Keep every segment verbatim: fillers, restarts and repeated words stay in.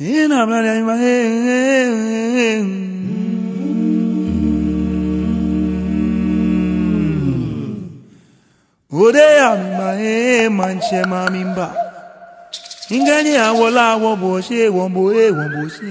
Ina mla ya ima, eh, eh, eh. Ode ya mi ma, eh, maŋtsɛ ma mi mba. Ngani awola wo bo she, wo bo, eh, wo bo she.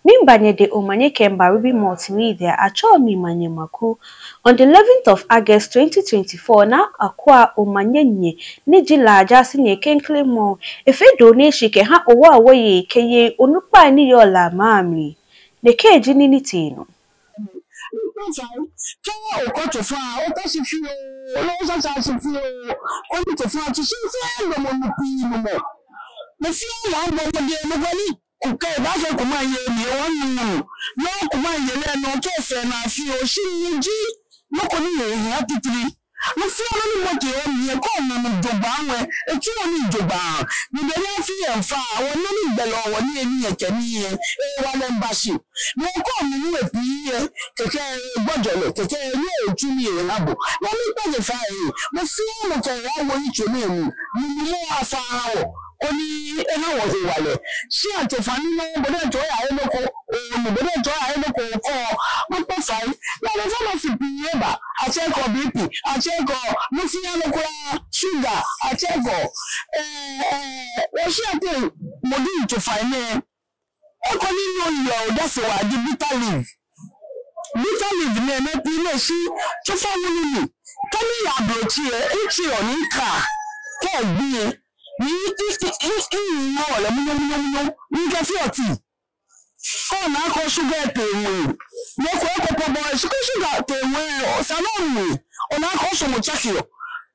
Miiba nyɛ de omanye kɛmiiba Ruby Multimedia, atsɛɔ mi Manyɛ Maku. On the eleventh of August twenty twenty-four, Naa Akua Omanye nyɛ, ni ji La Jaase nyɛ klɛŋklɛŋ mɔ, efee donation kɛha owaowaye kɛ yei onukpai ni yɔɔ La maŋ mli. Nɛkɛ ji nɔ ni tee nɔ. Kɛ okɔ tsofa, okɔ shi fioo, loo oshasha shi fioo, koni tsofa tsu shi fɛɛ lomɔ nu pii numɔ. Mɔ fɛɛ mɔ abɔ mɔdɛŋ, mɔ ko ni kukɛ, ebaakɛɛ kumanye ni ewɔ nu. Nɔ kumanye lɛ nɔ kɛ fɛɛ naa fioo, shi ni ji nɔ ko ni yɛ hiɛ titri. Nɔ fɛɛ nɔ ni mɔ kɛ yɔɔ mli lɛ, kɛ ona nu jogbaŋŋ lɛ, etsuɔ nii jogbaŋŋ. Ni be ni afi lɛ miifa, wɔnɔ ni gbɛlɔ wɔ ni eni yɛ kɛ nii lɛ, ewalɛ miiba shi. Ni okɔ mli ni epii lɛ, kɛkɛ egbɔjɔ lɛ, kɛkɛ enyɛ etsu nii eha bo. Nɔ ni kpɛ je fa lɛ, mɔ fɛɛ mɔ kɛ ya wo yitso nɛɛ mli, ni mɔ afa aha wɔ, koni eha wɔ hewalɛ. Shia tsofa ni nɔ, bo diɛŋtsɛ oyahe nɔ ko, onu, bo diɛŋtsɛ oyahe nɔ ko okɔ, maakpa fai. Yɛ nɔ fɛɛ nɔ shi pii eba, atsɛɛɛ kɔ B P, atsɛɛɛ kɔ nɔ fɛɛ nɔ kwraa, sugar, atsɛɛɛ kɔ, eh, eh, wɔshia teŋ mɔ diɛŋtsɛ tsofa nɛɛ. Eko ni nɔ yɔɔ odase waa ji bitter leaf. Bitter leaf nɛɛ, mɛi pii miishi tsofa wulu ni. Kɛ miya ablotsiri lɛ, mitsi lɛ ni mikra. Kɛ egbi lɛ, mi, mi, mi, mi, minyɔ lɛ munyo, munyo, munyo. Mikɛfeɔ tea. Kɛ ona akɛ sugar tee ŋwɛi. Nɔ ko eko po bɔ, shi kɛ sugar tee ŋwɛi, osaa nɔ ŋwɛi. Ona akɛ osɔmɔ tsakeɔ.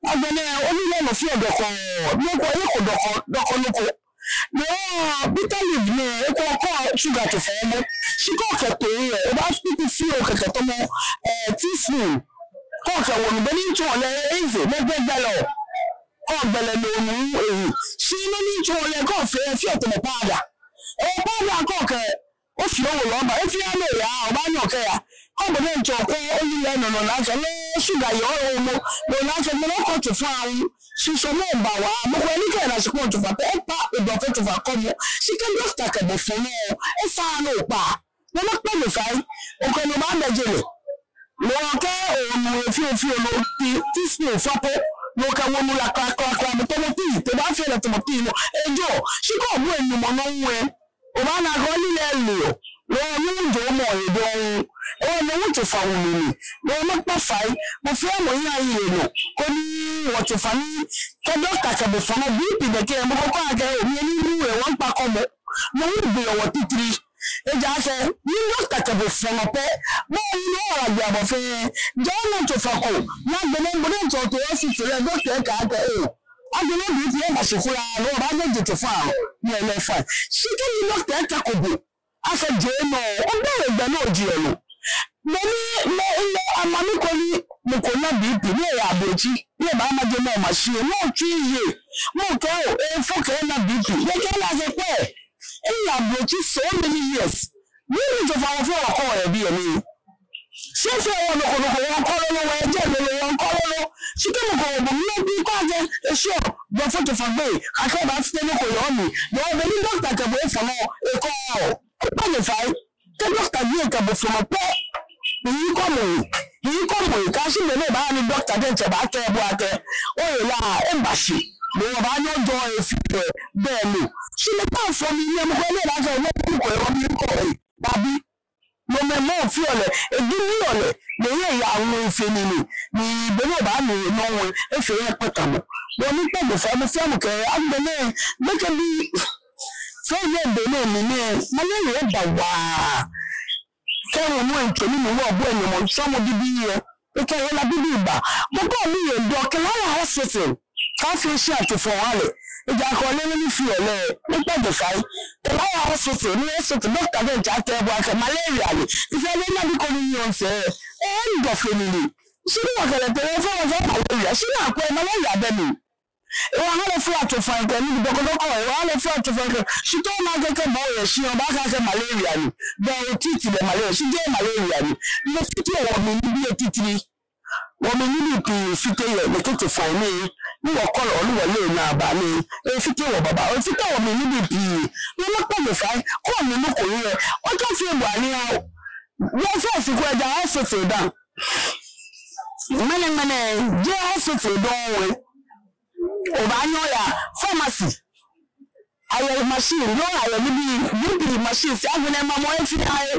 Agbɛnɛ, onii lɛ nɔ feɔ dɔkɔdɔkɔ. Nɔ ko eko dɔkɔdɔkɔ nɔ ko. Nɔ bitter leaf nɛɛ, eko kɔ sugar tsofa mɔ. Shi kɛ okɛto lɛ, obaa split fioo kɛkɛ tɔmɔ, eh, teaspoon. Kɛ okɛwo nu, be ni mitsuɔ lɛ, easy, mɛɛ gbɛ gbɛlɔ. Kɛ ogbɛlɛ lɛ onu ehe. Shi nɔ ni mitsuɔ lɛ, kɛ ofee, feɔ tɔmɔ powder. Eh, powder kɛ okɛ, ofeɔ wolo ba, efee ya nɔ ya, obaanyɛ okɛya. Kɛ bo diɛŋtsɛ okɔ, onii lɛ nɔ nɔ naa kɛ, loo sugar yɔɔ omɔ, bo naa kɛ, mɔ nɔ kɔ tsofa hu. Shi sɔɔmɔ baawa, mɔ ko ni kɛ na shi kɔ tsofa pɛ, ekpa, ebɔ fɛɛ tsofa kɔmɔ. Shi kɛ doctor kɛ bo fɔɔ nɔ, esaa nɔ kpa. Nɔ ni kpɛ je fai, okɛ nɔ baada je lɛ. Nɔ kɛ onu efi efi onu ti, teaspoon fɔ po. Nɔ kɛ wo nu la kla kla kla, bo tɔmɔ tea, te baafee lɛ tɔmɔ tea nɔ. Ejɔ, shi kɛ obu enumɔ nɔ ŋwɛi. Obaana akɛ onii lɛ leɔ. Nɔ ni jɔɔmɔ he dɔŋŋ. Ewɔ nɔ wu tsofa wulu ni. Nɔ ni kpɛ fai, mɔ fɛɛ mɔ yaa yi lɛ nɔ. Koni wɔ tsofa ni, kɛ doctor kɛ bo fɔɔ nɔ B P nɛkɛ, mɔ ko kɔ akɛ o, mi ni nu ewa kpa kɔmɔ. Nɔ wu bi wɔ titri. Ejaakɛ, ni doctor kɛ bo fɔɔ nɔ pɛ, bo ni nɔ wala gbɛ abɔ fɛɛ, ja ona tsofa ko, ni agbɛnɛ bo diɛŋtsɛ oto hospital lɛ, doctor kɛɛ akɛ, eh, agbɛnɛ B P lɛ eba shi kwraa, no obaanyɛ oje tsofa, ni ele fine. Shi kɛ ni doctor kɛko bo, akɛ je nɔ, obɛ gbɛ nɔ oje nɔ. Be ni, mɛɛ, mɛɛ, amami ko ni, mɔ ko na B P, ni eya ablotsiri, ni ebaama je mɔ machine, mɔ tsui ye, mɔ kɛɛ o, efo kɛ na B P, ni ekɛɛ lɛ akɛ kwɛ. Eya ablotsiri so many years. Ni mi tsofa wɔ fɛɛ wɔkɔ yɛ biɛ nɛɛ. Shi fɛɛ wɔ nɔ ko nɔ ko wɔkɔ lolo, wɔje lolo, wɔkɔ lolo. Shi kɛ mɔ ko wo bo mli bi kɔ akɛ, eshiɔ, bo fo tsofa gbɛ, akɛ baafite nɔ ko yɔɔ mli. Bo be ni doctor kɛ bo efɔɔ nɔ, ekɔ. Ekpa je fai. Kɛ doctor bi ekɛ bo fɔɔ nɔ pɛ, hii kɔmɔ he, hii kɔmɔ he, kɛyashi be ni baaya ni doctor diɛŋtsɛ baakɛɛ bo akɛ, oyi la, eba shi, no obaanyɛ ojɔɔ efi lɛ, be lo. Shi lɛ kpa fɔ mi, ni mɔ ko lɛ baakɛɛ, mɔ ko yɔɔ mli kɔ he, dabi. Nomɛi mɔ feɔ lɛ, edu ni yɔɔ lɛ, ni eya ŋwɛi fe nii ni, ni be ni obaanu nɔ ŋwɛi, efee yɛ kpɛtamɔ. Bɔ ni kpɛ gbɛ fai, mɔ fɛɛ mɔ kɛɛ, agbɛnɛ, gbekɛbii, fɛɛ yɛ be nɛɛ mli nɛɛ, malaria eba waa. Kɛ wɔ mɔ etsɔ ni mɔ wɔ bɔ enyɛmɔ sɔɔmɔ bibii yɛ. Ekɛ hela bibii ba. Mɔ ko ni yɛ dɔ kɛ lɛ ya hospital. Kaafee shia tsofa oha lɛ. Ejaakɛ ole nɔ ni feɔ lɛ. Ni kpɛ gbɛ fai. Kɛ lɛ ya hospital. Ni hospital doctor diɛŋtsɛ kɛɛ bo akɛ malaria ni. Efee lɛ ena bi ko ni yɔɔ sɛɛ. Ee, dɔ fe nii ni. Shi ni wɔkɛ lɛ tee lɛ fɛɛ wɔkɛɛ malaria. Shi ni akwɛ malaria bɛ mli. Ewa ha lɛ fɛɛ tsofa kɛ ni dɔkɔdɔkɔ, ewa ha lɛ fɛɛ tsofa kɛ. Shi tɔ na kɛkɛ bɔ yɛ shi obaakɛɛ akɛ malaria ni. Bɛ otreat lɛ malaria, shi jeee malaria ni. Ni fite wɔ mli nibii titri. Wɔ mli nibii pii fite yɛ nɛkɛ tsofa nɛɛ. ni wɔkɔlɔ, ni wɔleee naa ba nɛɛ, efite wɔ babaoo, efite wɔmli nibii pii. Ni wɔmiikpa nyɛ fai, kɛ onu nɔ ko yɛ, wɔkafee bɔ ni yaa. Wɔfɛɛ shi ko eja hospital dã. Ŋmɛnɛŋmɛnɛ, jeee hospital dɔŋŋ. Obaanyɛ oya pharmacy. Ayɛ machine, no ayɛ nibii, nibii machine, shi agbɛnɛ mamɔ efi aye.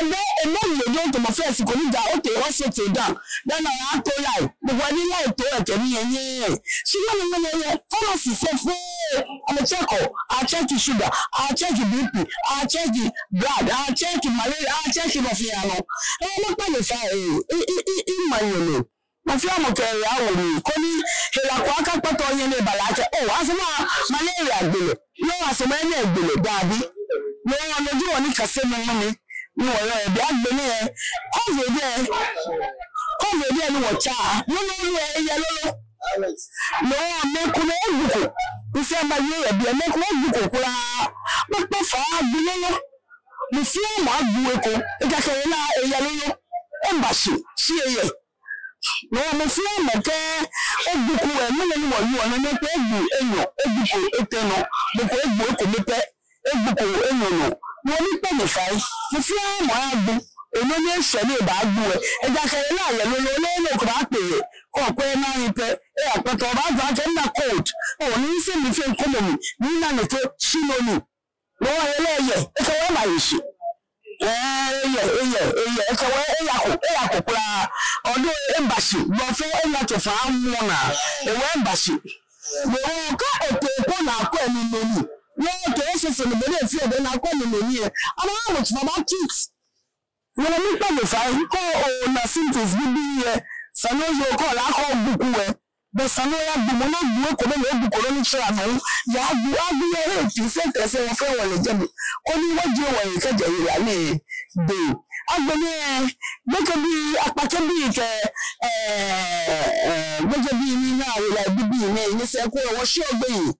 Ebe, ebe yɛ jɔɔmɔ fɛɛ shi ko ni ja otee hospital dã. Dani oyato line, because ni line to ekɛ nii yɛ nyɛ. Shi ŋmɛnɛŋmɛnɛ yɛ pharmacy sɛɛ fɛɛ, amɛ check o, a check sugar, a check B P, a check blood, a check malaria, a check nɔ fɛɛ nɔ. Ee, miikpa nyɛ fai, ee, ee, ee, ee, ee, manyɛ nɛ. Mɔ fɛɛ mɔ kɛ ehe awo mli, koni hela ko akakpata onyɛ ni eba lɛ akɛ, oo, asumɔɔ malaria gbe lɛ, loo asumɔɔ enɛ gbe lɛ, dabi. No hewɔ no ji wɔnikasemɔ nɔ ni, ni wɔyɔɔ yɛ biɛ agbɛnɛ. Covid lɛ, covid lɛ ni wɔtsa, no nɔ ni eyɛ lolo. No hewɔ mɛi komɛi ebuko, nsɛ ma yɛ yɛ biɛ, mɛi komɛi ebuko kwraa, kpakpa faa gbi lolo. Mɔ fɛɛ mɔ abu eko, ejaakɛ hela eyɛ lolo. Eba shi, shi eyɛ. No hewɔ mɔ fɛɛ mɔ kɛ ebuko wɛ, no nɔ ni wɔyɔɔ nɛɛ, mɔ ko ebu enyɔ, ebuko etɛ nɔ, mɔ ko ebu ekome pɛ, ebuko enyɔ nɔ. No hewɔ miikpa nyɛ fai, mɔ fɛɛ mɔ ayabu enɔ ni eshwɛ ni ebaabu wɛ. Ejaakɛ hela eyɛ lolo, lolo ko baakpe yɛ, kɛ okwɛ naa yi pɛ, eyakpata obaazɔ akɛ ona cold. Oo, ni nsɛ mi fɛɛ ŋkɔmɔ mi, ni mina nɛkɛ shi nɔ ni. No hewɔ hela eyɛ, ekɛ wɔ eba yi shi. Ee, eyɛ, eyɛ, eyɛ, ekɛ wɔ eyako, eyako kwraa. Ɔdu eba shi, bɔ fɛɛ ena tsofa amɔ naa, ewa eba shi. No hewɔ kɛ otee kpo ni akwɛ ni nɔ ni. Ni otee hospital ni bɔ ni efee bɛ ni akwɛ ni nɔ ni yɛ. Amɛha mɔ tsofa ba treat. No hewɔ miikpa nyɛ fai, kɛ ona symptoms bibii yɛ, esa ni oye kɛ ole akɛ obuko wɛ. Bɛ esa ni oyabu mɔ ni ebu ekome lɛ, ebuko lɛ ni tsara nɔ. Yabu, abu yɛ hei pii sɛɛ tɛɛ sɛɛ wɔ fɛɛ wɔle jɛmɛ. Koni wɔjie wɔhe kɛjɛ hela nɛɛ dɛŋ. Agbɛnɛ, gbekɛbii, akpakɛbii kɛ, ee, ee, gbekɛbii ni naa hela bibii nɛɛ, nyɛsɛɛ ko wɔsheɔ gbeyei.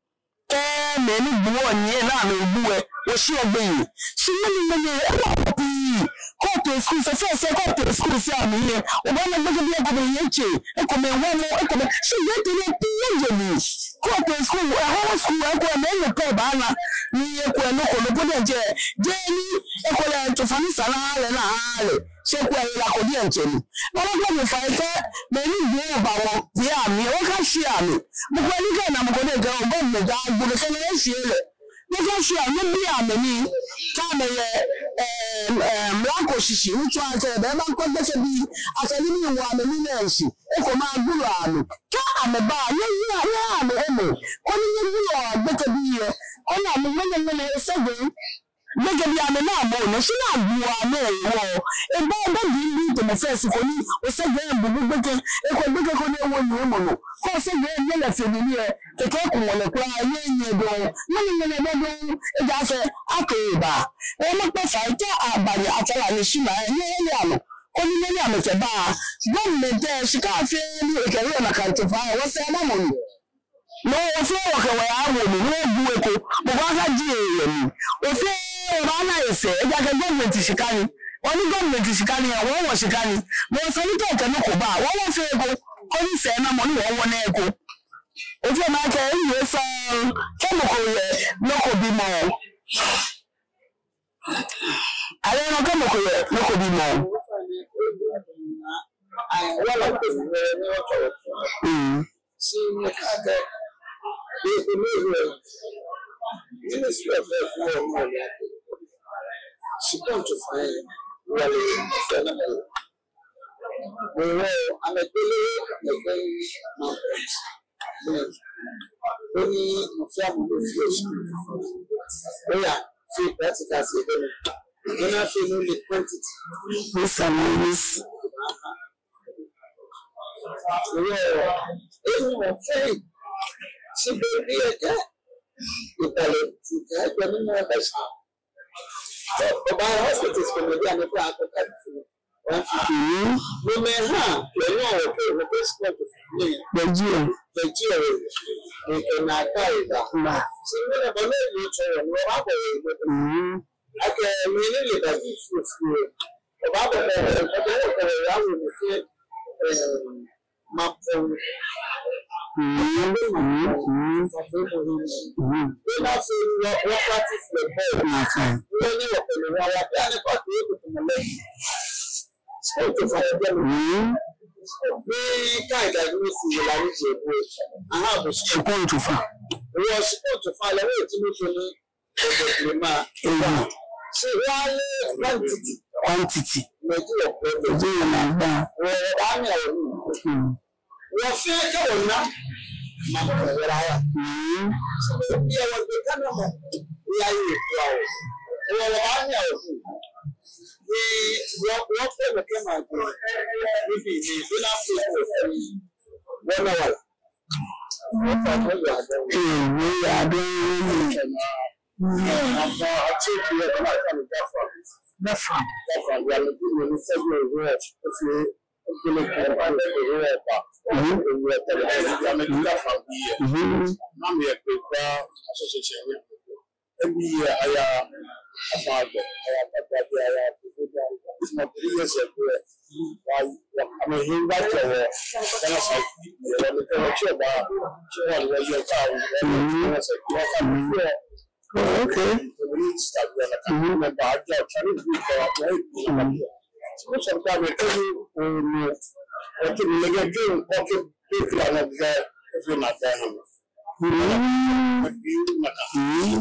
Kɛ mɛi ni buɔ nii lɛ amɛbu wɛ, wɔsheɔ gbeyei. Shi ŋmɛnɛŋmɛnɛ, ela pii. Kɛ otee school sɛɛ, fɛɛ sɛɛ, kɛ otee school sɛɛ amli lɛ, obaana gbekɛbii ekomɛi yɛ tsɛ, ekomɛi wamɔ, ekomɛi. Shi gbekɛbii pii yɛ jɛmɛ. Kɛ otee school, ee, high school, ekomɛi, mɛi enyɔ pɛ obaana. Ni ekolɛ nɔ ko, nɔ ko diɛŋtsɛ. Jeee ni, ekolɛ tsofa ni sa ni aha lɛ ni aha lɛ. Shi ekolɛ hela ko diɛŋtsɛ ni. Miikpa nyɛ fai akɛ, mɛi ni buɔ ba wɔ, biɛ amli, wɔkashwie amɛ. Mɔ ko ni kɛ na mɔ ko ni kɛɛ, oo, government abu lɛ kɛ lɛ eshwie lɛ. Wɔkashwie amɛ, biɛ amɛ nii, kɛ amɛyɛ, ee, ee, mla ko shishi, ŋtsɔ akɛ, bɛ maŋkɔ gbekɛbii, akɛ nii ni wo amɛ nii lɛ shishi, ekomɛi abu lɛ amɛ. Kɛ amɛba, nyɛ, nyɛ, nyɛha amɛ hemɔ, koni nyɛbu lɛ gbekɛbii lɛ, koni amɛ ŋmɛnɛŋmɛnɛ esɛɛ gbɛ. Gbekɛbii amɛnaa mɔ nɔ, shi ni abu amɛ hewɔ. Ebaa gbekɛbii tamɔ fɛɛ shi ko ni, osɛɛ gbɛ ebu gbekɛ, ekolɛ gbekɛ ko ni ewo nii emɔ nɔ. Kɛ osɛɛ gbɛ enyɛ lɛ fe nii lɛ, kɛkɛ ekumɔ lɛ kwraa, enyɛ enyɛ dɔŋŋ. Ŋmɛnɛŋmɛnɛ dɔŋŋ, ejaakɛ, akɛ eba. Ee, miikpa fai akɛ, aba ni atsara ni shi ma, nyɛyeli anɔ. Koni nyɛyeli amɛkɛba. Government lɛ, shika fɛɛ ni ekɛheɔ nakai tsofa, wɔsɛɛ namɔ ni. No hewɔ fɛɛ wɔkɛ wɔhe awo mli, ni wɔbu eko, mɔ ko akajie yɛ mli. Wɔfɛɛ wɔbaana esɛɛ, ejaakɛ government shika ni. Wɔ ni government shika ni, wɔ wɔshika ni. No hewɔ esa ni kɛ okɛ nɔ ko ba, wɔ wɔfee eko, koni sɛɛnamɔ ni wɔ wɔna eko. Efee makɛɛ, ewie sɔŋŋ, kɛ mɔ ko yɛ nɔ ko bimɔ. Aloo nɔ kɛ mɔ ko yɛ nɔ ko bimɔ. Mm. Ministry of Health, Hewɔ amɛgbele, amɛgbele maŋ. Beni mɔ fɛɛ mɔ bɛ feel shi, oya feel practical shi beni, beni afee no lɛ quantity. Yes, sir, yes. Hewɔ, enu mɔ fɛɛ, shi beni ekɛ, ebalɛ, ekɛ, beni mɔ bɛ shi. Oba hospitals komɛi biɛ amɛ kura akɔ kadi funu one fifty. Mɛi ha lɛ nɔ wɔkɛ wɔkɛ sport ni. Bɛji o. Bɛji o. Ni kɛ na ka eba. Ma. Si mɛi lɛ bɔ ni yɔɔ tsɔ wɔ ni wɔbaabɔ wɔ. Akɛ mɛi ni lɛ ba ji fufuu. Wɔbaabɔ wɔ, wɔbaabɔ wɔ ya wɔ ni kɛ, eh, ma pɔn. Mm, mm, mm. Mm. Nakai. Mm. Shikpɔŋ tsofa. Eyi. Kwantiti. Eji yɛ naagba. Mm. Mm. Ee, wei yɛ adɔŋ. Gafa. Mhm. Mhm. Oh, okay. Mm. Mm. Mm.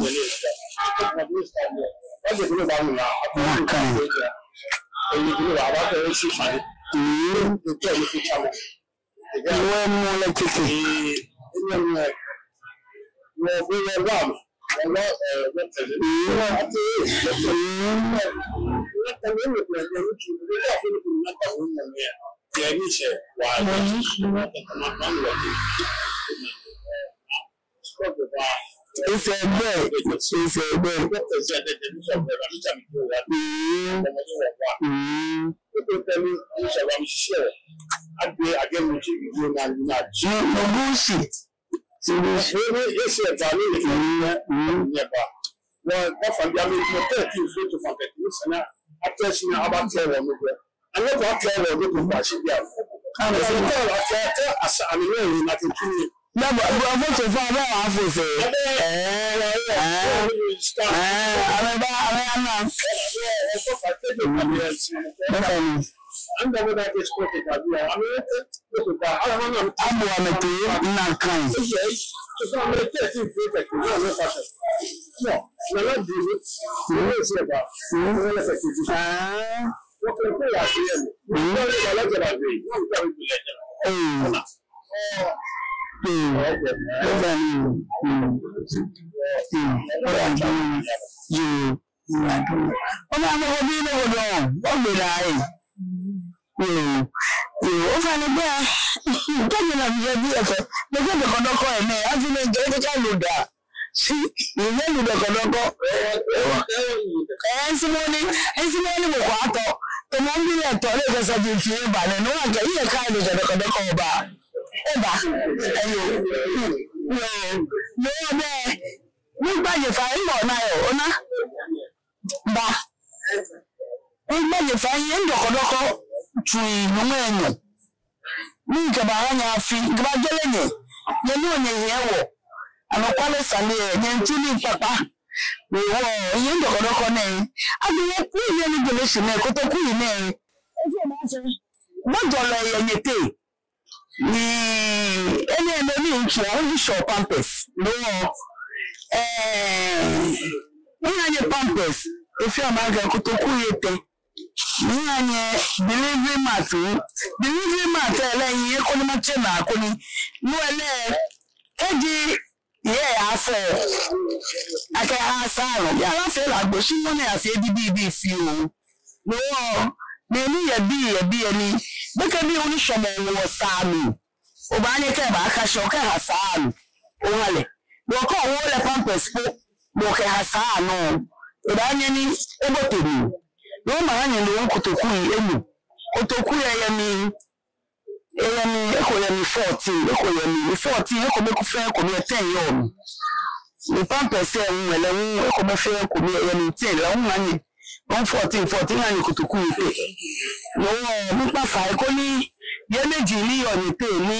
Nakai. Mm. Wɔ mɔ lɛ kɛkɛ. Mm. Mm. It's a bird. It's a bird. Mm. Mm. Mm, mm, bullshit. Mm. Mm. Nɛ bɔ, bɔ, foto fa, bɛ wa fo sɛ. Ɛɛ, ɛɛ, ɛɛ, amɛba, amɛya na. Bɛ fa ni. Abu amɛtoi nakai. Ɛɛ. Mm. Mm. Mm. Mm. Mm. Yoo. Yoo. Yoo. Ofainɛ, ofainɛ, ofainɛ. Ogbe naa ee. Yoo. Yoo. Ofainɛ, bɛ. Kɛji na mi yɛ bi eko. Mɛi kɛ dɔkɔdɔkɔ yɛ mɛi. Afi nɛɛ, kɛ, kɛ, kɛ lu da. Shi, ni mɛi lu dɔkɔdɔkɔ. Ɛɛ, nsumɔɔ ni, nsumɔɔ ni mɔ ko atɔ. Tamɔ mibi lɛ tɔ, lɛ kɛ sa ji ti ba nɛ. No akɛ, eyɛ ka ni dɔkɔdɔkɔ ba. Eba. Ɛɛ, yoo. Yoo. Yoo, bɛ. Miigba nyɛ fai, mibɔ naa yɛ, ona. Ba. Miigba nyɛ fai, nyɛ dɔkɔdɔkɔ tsui nyɔŋmai enyɔ. Mikɛba ha nyɛ afi, mikɛba jɔle nyɛ. Nyɛ nɔ nyɛhiɛ wɔ. Anɔkwale sane lɛ, nyɛmiitsu nii kpakpa. Wɔ, nyɛ dɔkɔdɔkɔ nɛɛ. Abi wɔ kuu yɛ ni jɔle shi nɛɛ, kotoku yɛ nɛɛ. Efee maŋtsɛ. Bɔ jɔlɛ yɛ nyɛteŋ. Ni, enɛ, enɛ ni ŋtsɔ, ŋshɔ pampers. No, ɛɛ, miha nyɛ pampers. Efee maŋkɛ kotoku yɛ teŋ. Miha nyɛ delivery mat. Delivery mat lɛ, nyɛ koni matsɛ naa koni. No lɛ, kɛji yɛ afɔ. Akɛha saa nɔ. Yara fɛɛ la gbo shi mɔ ni afee bibii fioo. No, mɛni yɛ biɛ, yɛ biɛ ni. Bɛ kɛ bi wɔ ni shɔmɔ wɔ saa mli. Obaanyɛ kɛba akashɔ kɛha saa nɔ. Oha lɛ. Bɔ ko wɔ lɛ pampers po. Bɔ kɛha saa nɔ. Ebaanyɛ ni ebote mli. No maha nyɛ no kotoku yɛ mli. Kotoku yɛ, yɛ mli. Eyɛ mli, eko yɛ mli fourteen, eko yɛ mli, mli fourteen, ekomɛi eko fɛɛ ekomɛi ten yɔɔ mli. Ni pampers lɛ hu, lɛ hu, ekomɛi fɛɛ ekomɛi yɛ mli ten, lɛ hu maha nyɛ. Hu fourteen, fourteen, maha nyɛ kotoku yɛ teŋ. No, miikpa fai koni, yɛ meji ni yɔɔ nyɛteŋ ni,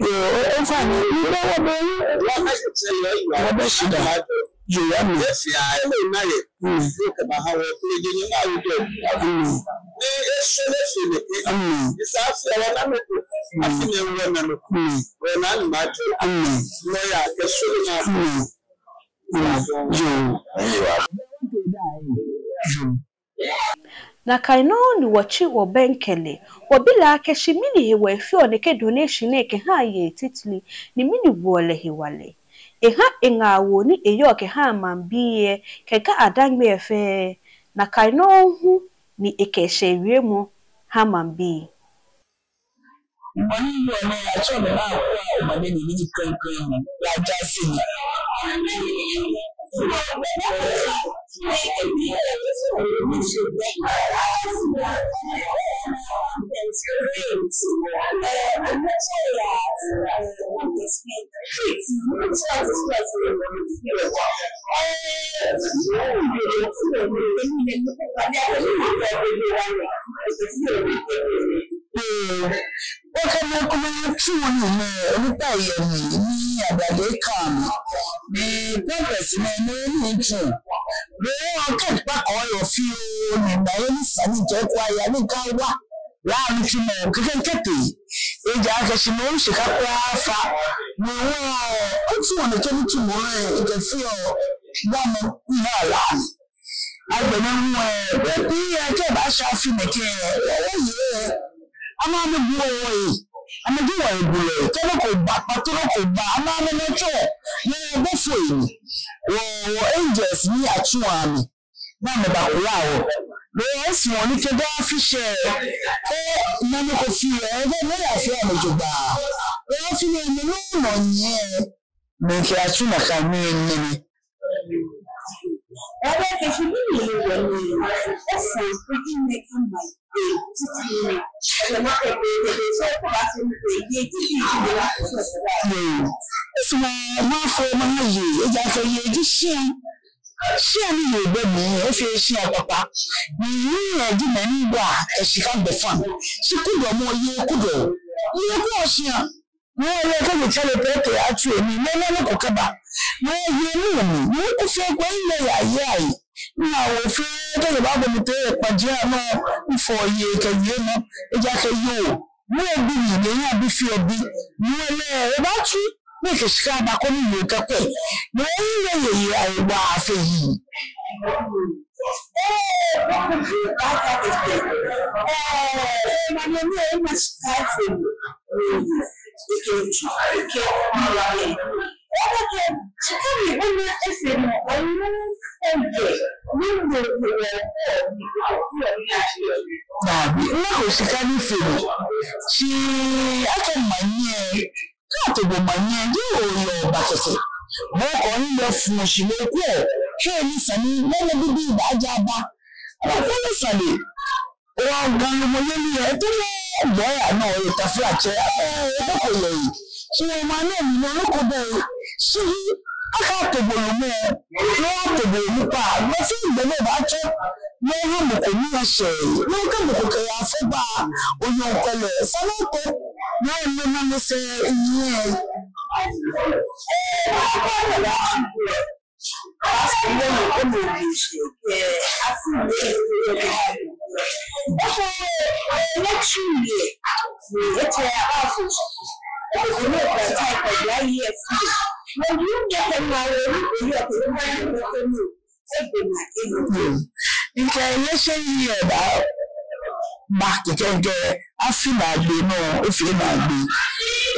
Yoo, ofainɛ, ni bɛ wɔ bɛ, wɔ bɛ shidaa. Yoo, amen. Amen. Amen. Amen. Amen. Amen. Amen. Yoo. Yoo. Nakai nɔŋŋ ni wɔtsi wɔbɛŋkɛ lɛ, wɔbi lɛ akɛ shi mɛni hewɔ efeɔ nɛkɛ donation nɛɛ kɛhaa yei titri, ni mɛni woɔ lɛ hewalɛ. Eha eŋaawoo ni eyɔɔ kɛhaa maŋbii lɛ, kɛ Ga-Adaŋme lɛ fɛɛ, nakai nɔŋŋ hu ni ekɛ eshɛ wiemɔ ha maŋbii. Mɔ ni yɔɔ nɛɛ, atsɛɔ lɛ Naa Kwao Omane, ni mɛni krɛŋkrɛŋ hu, Ga Jaase ni. Wɔkɛ mɔ ko mɔ tsuɔ nii nɛɛ, onipa yɛ mli, ni ablade ka mli. Ni pɛpɛsi nɛɛ, ni ni tsu. Be wɔkɛ kpa kɔ yɔ fioo, ni ba yɛ ni sani kɛ kwa ya ni ka wa. La ni tsu mɔ, kɛkɛ kɛtee. Ejaakɛ shi mɔ shi ka kwa fa. Ni wɔ, otsu ni kɛ ni tsu mɔ, ekɛ fioo, ba mɔ, ni ha la ni. Agbɛnɛ hu, eh, be pii, eh, kɛ eba sha afi nɛkɛ, eh, eh, eh. Amɛ amɛbuɔ wɔ yi. Amɛji wɔ yi bulɛ. Kɛ nɔ ko ba, kpato nɔ ko ba, amɛ amɛnɔ tsɔ. Ni bɔfoi ni. Wɔ, wɔ angels ni atsuɔ amɛ. Ni amɛbakula wɔ. Ni wɔsumɔɔ ni kɛ daa afi shɛ. Kɛ nɔ ko fee, eh, eh, ni ya fee amɛ jogbaŋŋ. Ni afi nɛɛ, ni nɔ nɔ nyɛ. Mɛi kɛ atsu nakai mɛi nɛɛ. Yoo. Esumɔɔ mafo maha yei, ejaakɛ yei ji shia. Shia ni yei bɛ mli, efee shia kpakpa. Ni yei ji mɛi ni wa kɛ shika gbɛfaŋ. Shi kudɔmɔ yei kudɔɔ. Yei kudɔɔ shia. Ni ole kɛ nyɛtsɛ lɛ pɛ kɛ atsu emli, ni nɔ ko kɛba. Ni yei ni mli, ni ko fee ko ni ya yei. Ni awo fɛɛ kɛ nyɛbabɔ mi toi yɛ kpaji anɔ, mifɔ yei kɛ wiemɔ, ejaakɛ yoo, ni ebi mi, ni eya bi fee obi. Ni ole, ebatsu, ni ekɛ shika aba koni yoo kɛkwɛ. Ni ole yei, yei ayi wa fee yei. Daabi, nako shika ni fee mi. Shi akɛ manyɛ, kɛ ato bo manyɛ, jeee oyɔɔ ba kɛkɛ. Mɔ ko ni lɛ fuu shi lɛ ko, kɛ ni sani, nɔ ni bibii baaja ba. Mɔ ko ni sani, wɔ Ga lumɔyeli yɛ, to mɔ bɔ ya nɔ, yɛ taflatsɛ, eh, eko yɛ yi. Shi wɔ maŋ nɛɛ mli nɔ ko bɛ yi. Shi, akɛ ato bo lumɔ, ni ato bo onukpa, ni shi gbɛ nɛɛ baatsɔ. Ni ha mɔ ko ni ya shɛ, ni kɛ mɔ ko kɛ ya fɔ ba, onyɔ ko lɛ, sani ko, ni ole nɔ ni sɛɛ yɛ. Mikɛɛ election year ba, ba kɛkɛ kɛ afi naagbee nɔ, efee naagbee.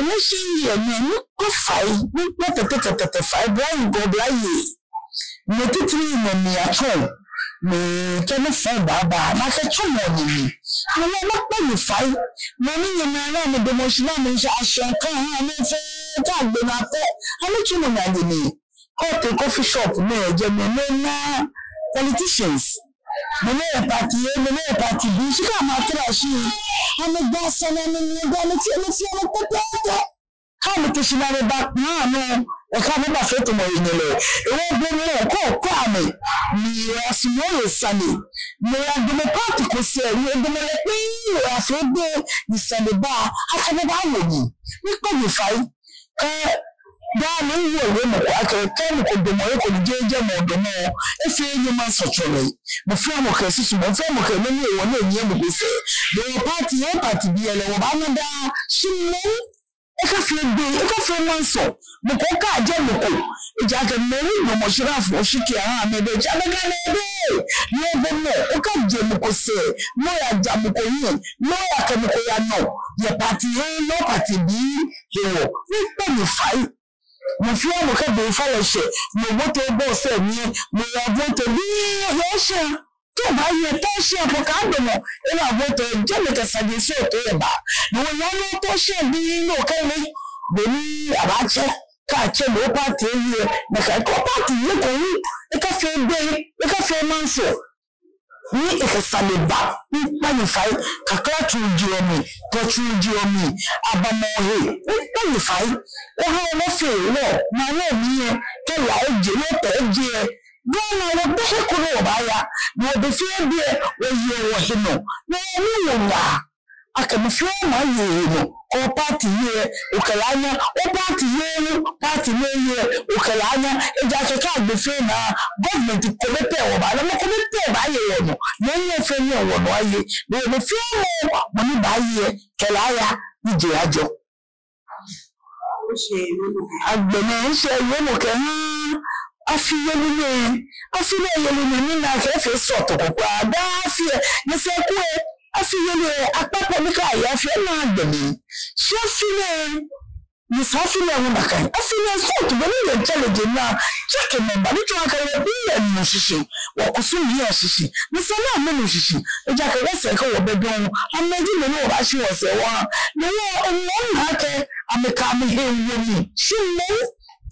Election year nɛɛ, mikpa fai, mikpa tɛtɛ kɛ tɛtɛ fai, bɔ ni gɔ bla ye. Mɛi titri nɛɛ ni atsɔɔ, ni kɛ nɔ fɔŋ baaba, ni akɛtsɔmɔ nii. Ni mikpa nyɛ fai, ni nyɛna ni amɛdamɔ shi ni amɛshɛ ashɛ ka ha amɛ fɛɛ, kɛ agbe naa pɛ, amɛtsɔmɔ naa nyɛ nii. Kɛ otee coffee shop nɛɛ, jɛmɛ nɛɛ naa politicians. Mɛi nɛɛ party A, mɛi nɛɛ party B, shi kɛ amɛtara shi, amɛgba sane, amɛnyiɛ, amɛfee, amɛfee, amɛkpɛkpɛ. Kɛ amɛte shi ni amɛba kpaa nɔ, ekɛ amɛ bafee tamɔ enyɛ lɛ. Ewo gbɛ mɔ ko kɔ amɛ. Ni eyasumɔ lɛ sane. Ni eyadamɔ party ko sɛɛ, ni edamɔ lɛ kpii, ni eyafee be, ni sane ba, akɛ amɛbawo nii. Mikpa nyɛ fai. Kɛ daa ni miwo mɔ ko akɛ, kɛ mɔ ko damɔ, eko ni jeee jɛmɛ damɔ, efee nyɛ maŋsɔtsɔlɛ. Mɔ fɛɛ mɔ kɛ esusumɔ, mɔ fɛɛ mɔ kɛ nɔ ni ewo ni enyiɛ mɔ ko sɛɛ. Ni wɔ party A, party B lɛ wɔbaana daa, shi mɔ, ekafee be, ekafee maŋsɔ. Mɔ ko kajɛ mɔ ko. Ejaakɛ mɛi ni damɔ shara fɔɔ shi kɛha amɛ be, ja be ka ne be. Ni ebɛ mɔ, okajɛ mɔ ko sɛɛ, ni oyaja mɔ ko hiɛ, ni oyakɛ mɔ ko yanɔ. Yɛ party A, loo party B, hewɔ. Mikpa nyɛ fai. Mɔ fɛɛ mɔ kɛ be fa lɛ shɛ, mɔ vote bɔ sɛɛ mli, mɔ ya vote bi, yɛ shɛ. Kɛ obaye tɔ shɛ po kɛ adamɔ, ena vote jɛmɛ kɛ saji sɔŋŋ to yɛ ba. Ni oya nɔ tɔ shɛ bi ni okɛle, beni abaatsɛ, kɛ atsɛ loo party yɛ, nakai kɛ party yɛ ko hu, ekafee be, ekafee maŋsɔ. Ni ekɛ sane ba, miikpa nyɛ fai, kakla tsuji ɔ mli, tɔ tsuji ɔ mli, abamɔ he, miikpa nyɛ fai. Oha wɔfee wɔ, maŋ nɛɛ mli yɛ, kɛ la eje, lɛ tɛ eje. Ghana wɔbɛ he ko ni wɔbaaya, ni wɔbɛ fɛɛ biɛ, wɔye wɔhe nɔ, ni wɔmiiwo ŋaa. Akɛ mɔ fɛɛ mɔ aye ehe nɔ, kɛ party yɛ, okɛ lɛ anya, o party yɛ, party nɛɛ yɛ, okɛ lɛ anya, ejaakɛ kɛ agbe fɛɛ naa, government kome pɛ wɔbaa, ni mɔ kome pɛ baaye wɔnɔ, ni nyɛ fɛɛ nyɛ wɔnɔ aye, ni mɔ fɛɛ mɔ, mɔ ni baaye, kɛ lɛ aya, ni je ajɔ. Agbɛnɛ, ŋshɛ yɛ mɔ kɛ ha, afi yeli nɛɛ, afi nɛɛ yeli nɛɛ, ni nakai fɛɛ sɔɔtɔ ko kwraa, daa afi yɛ, ni sɛɛ kwɛ, afi yeli yɛ, akpakpa ni kɛ aye afi yɛ naa gbɛ mli. Shi afi nɛɛ, ni sɛɛ afi nɛɛ hu nakai. Afi nɛɛ sɔɔtɔ bɛ ni yɛ challenge naa, tsɛkɛ mɔ ba ni tsɔɔ akɛ wɔbii yɛ nu shishi, wɔkusum yɛ shishi. Ni sɛɛ naa mɛni shishi, ejaakɛ wɔsɛɛ kɛ wɔbɛ dɔŋŋ, amɛji mɛi ni wɔbaashi wɔsɛɛ wɔha. Ni wɔ, ŋmɔ naa kɛ, amɛkɛ amɛhe wo mli. Shi mɛi,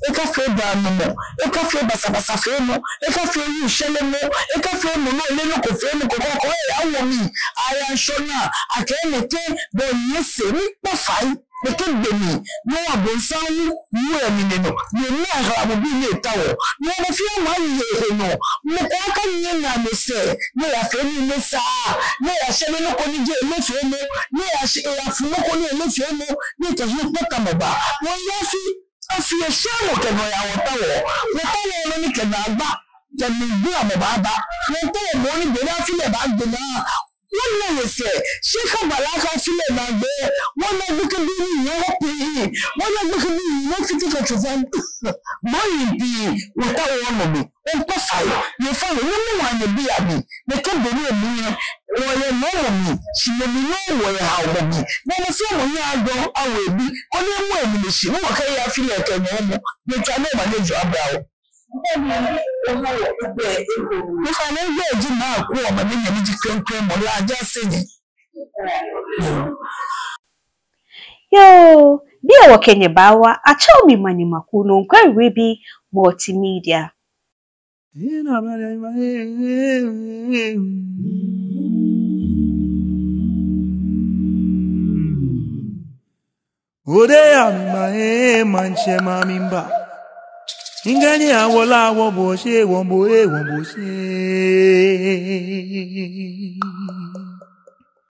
ekafee daanumɔ, ekafee basabasafeemɔ, ekafee wusɛlɛmɔ, ekafee mɔ ni ole nɔ ko feemɔ ko kɔkɔ, eya wo mli. Aya ŋshɔnaa, akɛ nɛkɛ, bɔ ni ese, miikpa fai. Nɛkɛ gbɛ mli, ni wɔ abonsam wu, wu yɛ mli nɛɛ nɔ, ni ena ahala mɔ bi ni etaoɔ. Ni mɔ fɛɛ mɔ aye ehe nɔ, mɔ ko akanyɛ naa amɛsɛɛ, ni eyafee nii ni esaaa, ni eyashɛ nɔ ko ni jeee lɛ feemɔ, ni eyashi, eyafu nɔ ko ni lɛ feemɔ, ni ekɛ hiɛkpatamɔ baa. Wɔya afi, afi yɛ shɛmɔ kɛ nɔyaa wɔtaoɔ, wɔtaoɔ nɔ ni kɛ naagba, kɛ mligbalamɔ baaba, wɔtaoɔ mɔ ni be ni afi lɛ baagbe naa, wɔna he sɛɛ, shi kɛ bala kɛ afi lɛ naa gbɛ, wɔna gbekɛbii ni yɔɔ pii, wɔna gbekɛbii ni fite kɛ tsofa. Mɔ yibii, wɔtaoɔ nɔ mli, wɔmiikpa fai, nyɛfã lɛ, nyɛmɔ wɔ nyɛbii amli, nɛkɛ be nɛɛ mli, wɔyɛ nɔmɔ mli, shi mɔ mli nɔ wɔyɛ haomɔ mli, mɔ fɛɛ mɔ nyɛaadɔ awo ebi, koni emɔ emli shi, ni wɔkɛya afi lɛ kɛ nɔmɔ, nyɛtswa nɔ ma nyɛjo abla wɔ. Mifã ni gbɛ ji Naa Kuɔma ni nyɛmi ji klɛŋklɛŋ mɔ lɛ, ajase nyɛ. Yoo, biɛ wɔkɛ nyɛ baawa, atsɛɔ mi Mani Maku nɔ, Nkwɛ Wirebi Multimedia. Ode ya mi ma, eh, maŋtsɛ ma mi mba. Ngani awola wo bo she, wo bo, eh, wo bo she.